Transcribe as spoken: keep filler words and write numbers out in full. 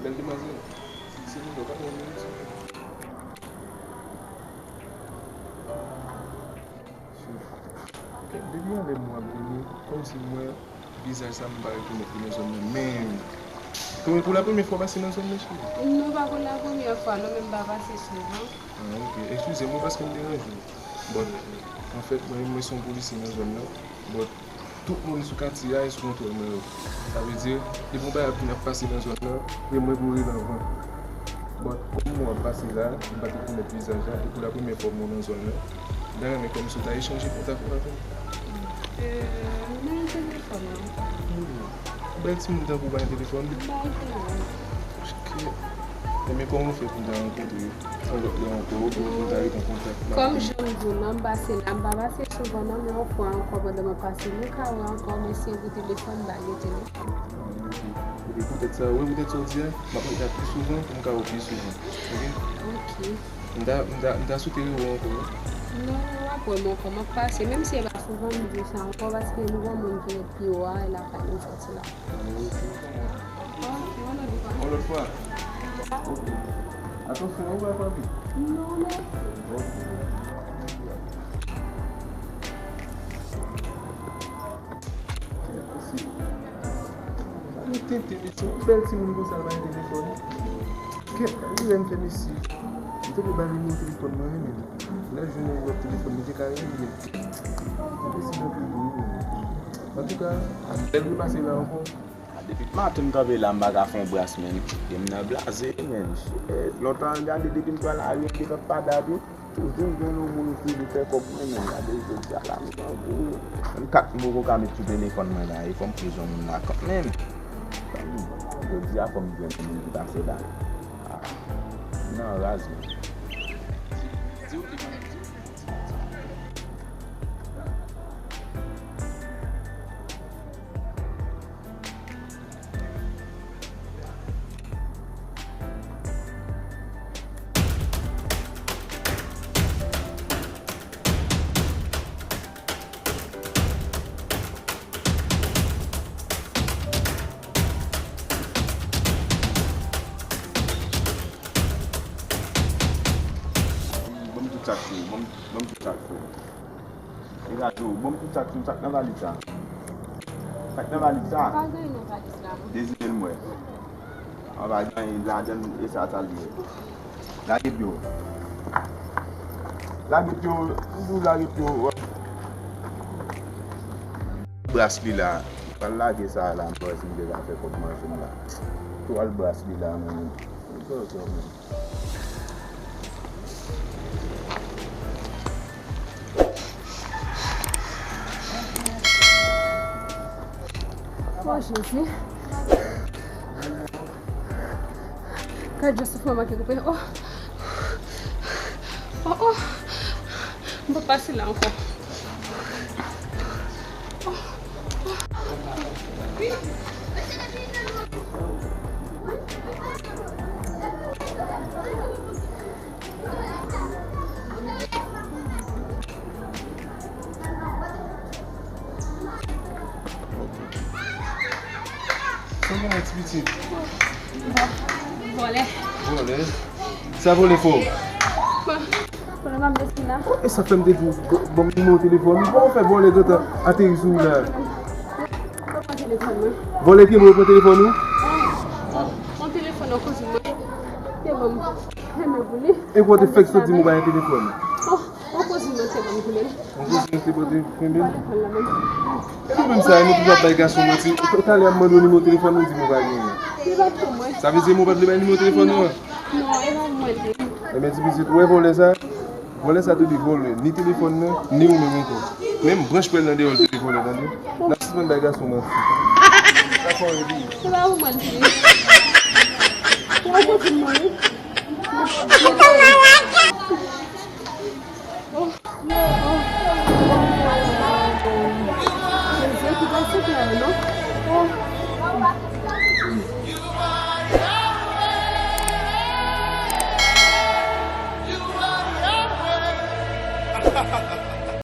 Bèl demwazèl. Se nou, pa konn moun. Depi anlè m w ap vini, kòmsi m wè vizaj sa m pa rekonèt li nan zòn nan menm. Pou, pou la premyè fwa w pase nan zòn nan, cheri? Non, pa pou la premyè fwa, non, men m pa pase souvan. Ah, ok. Eskize m wi paske m deranje w. But, anfèt, mwen, mwen se yon polisye nan zòn nan. But, tout moun sou katye a e sou kontwòl mwen yo. Sa vle di, depi yon bagay ap vin ap pase nan zòn nan, se mwen pou rele anvan. But, kòm mwen ap pase la, m pa te konèt vizaj la, e pou la premyè fwa mwen nan zòn nan, m ta renmen kòmsi w ta echanje kontak ou avè m. Euh, men telefòn nan. Hmm. Ou bay timoun tankou w pa gen telefòn? M pa gen telefòn. Ok. Ebyen, kòman w fè pou n ta rankontre yon lòt lè ankò, pou n ta ret an kontak? Kòm jan m di w nan, m pase la, m pa pase souvan non, men yon fwa ankò pandan m ap pase, nou ka wè ankò, men se pou telefòn, m pa gen telefòn. Ah, ok. Ebyen, poutèt sa, wi, poutèt sa w di a, m ap ret la pi souvan pou m ka wè w pi souvan. Ok? Ok. M ta, m ta, m ta swete rewè w ankò, wi. Non, w ap wè m ankò, m ap pase. Menm si e pa souvan m di w sa ankò, paske nou wè moun ki ret pi wo a, e lakay nou sòti la. Ok. Ok, yon lòt fwa. Yon lòt fwa? Ok. Atansyon, ou pa frape? Non, mèsi. Ok. Sa nou tenten, mesye. Yon bèl timoun konsa, l pa gen telefòn. Kèt, li lè m fè mesye. M te pou ba li nimewo telefòn mwen, men lè l jwenn yon lòt telefòn, li te ka rele. Mesye nan pi dou, wi. Antouka, bèl repase la ankò. A, depi maten m kanpe la, m pa ka fè yon bras, menn. E m nan blaze, menn. Shit, lontan, gade, depi m pran lari, m gentan pa date. Toujou gen yon moun ki vin fè kòb mwen, menn. Gade, jodi a la, m tankou. Menm kat m poko ka met sou telefòn mwen la, e fò m pran yon moun la kanmenm. Jodi a, fò m jwenn moun ki pase la. A, m nan raz, menn. Ban m tout sa k sou ou, ban m, ban m tout sa k sou ou. Degaje w, ban m tout sa k sou ou, sa k nan valiz sa. Sa k nan valiz sa. Pa gen anyen nan valiz la, non. Dezire l m wè. An pa gen anyen ladan l, e sa, sa l ye. Lage pye w. Lage pye w, m di w lage pye w. Bras li la. Pral lage sa la, m pa wè si m te ka fè kòb manje m la. Tou al bras li la, men. M pa wè kòman. Oh, Jezi. Gad jan souf mwen manke koupe. Oh. Oh, oh. M p ap pase la ankò. Oh, oh. Sa w gen la, ti pitit? Vòlè. Vòlè? Sa vòlè fè w? Vòlè m ap desann la. E sa fè m te di w, ban m nimewo telefòn ou. Kòman w fè vòlè gentan ateri sou ou la? Vòlè ki lè w pran telefòn ou? Yon telefòn yon kouzin mwen te ban m, renmen pou li. E pou w te fèk sot di m ou pa gen telefòn? Oh, yon kouzin mwen te ban m pou li. Yon kouzin te pote kenbe l? Telefòn la menm. E nou menm sa, nou toujou ap bay gason manti. Talè a m mande w nimewo telefòn ou, di m ou pa genyen. Li pa t pou mwen. Sa vle di m ou pa t vle bay nimewo telefòn ou an? Non, e pa pou mwen li te. Ebyen, ti pitit, ou wè vòlè sa? Vòlè sa tou li vòlè, ni telefòn nan, ni ou menm ankò. Menm branch pwèl nan deyò l tou li vòlè, tande? N ap sispann bay gason manti. Sa fò yo di. Se pa pou mwen li te. Se pa pou mwen li. Oh.